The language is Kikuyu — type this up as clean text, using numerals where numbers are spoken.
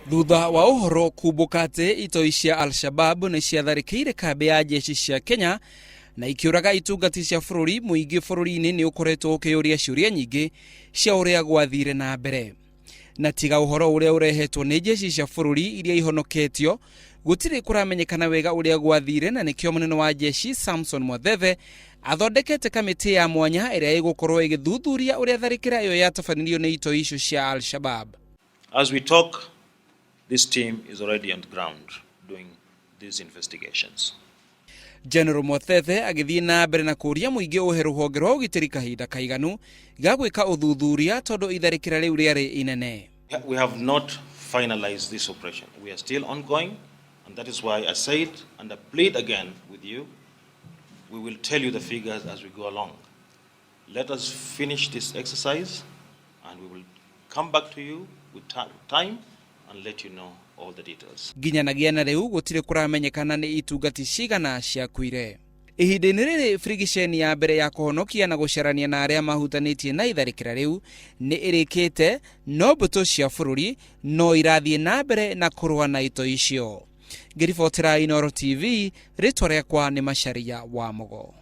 Thutha wa ũhoro kumbũka atĩ itoi cia Al-Shabab nĩ ciatharĩkĩire kambĩ ya jeshi cia Kenya na ikĩũraga itungati cia bũrũri, mũingĩ bũrũri-inĩ nĩ ũkoretwo ũkĩyũria ciũria nyingĩ cia ũrĩa gwathire na mbere. Na tiga ũhoro ũrĩa ũrehetwo nĩ jeshi cia bũrũri iria ihonoketio, gũtirĩ kũramenyekana wega ũrĩa gwathire, na nĩkĩo mũnene wa jeshi Samson Mwathethe athondekete kamĩtĩ ya mwanya ĩrĩa ĩgũkorwo ĩgĩthuthuria ũrĩa tharĩkĩra ĩyo yatabanĩrio nĩ itoi icio cia Al-Shabab. As we talk, this team is already on the ground doing these investigations. General Mwathethe agĩthiĩ na mbere na kũũria mũingĩ ũhe rũhonge rwa ũgitĩri kahinda kaiganu ga gwĩka ũthuthuria tondũ itharĩkĩra rĩu rĩarĩ inene. We have not finalized this operation. We are still ongoing, and that is why I said and I plead again with you, we will tell you the figures as we go along. Let us finish this exercise and we will come back to you with time and let you know all the details. Nginyanagia na rĩu gũtirĩ kũramenyekana nĩ itungati cigana ciakuire. Ihinda-inĩ rĩrĩ birigiceni ya mbere ya kũhonokia na gũcarania na arĩa mahutanĩtie na itharĩkĩra rĩu nĩ ĩrĩkĩte, no mbũtũ cia bũrũri no irathiĩ na mbere na kũrũa na itoi icio. Ngĩribotera Inooro TV, rĩtwa rĩakwa nĩ Macharia wa Mũgo.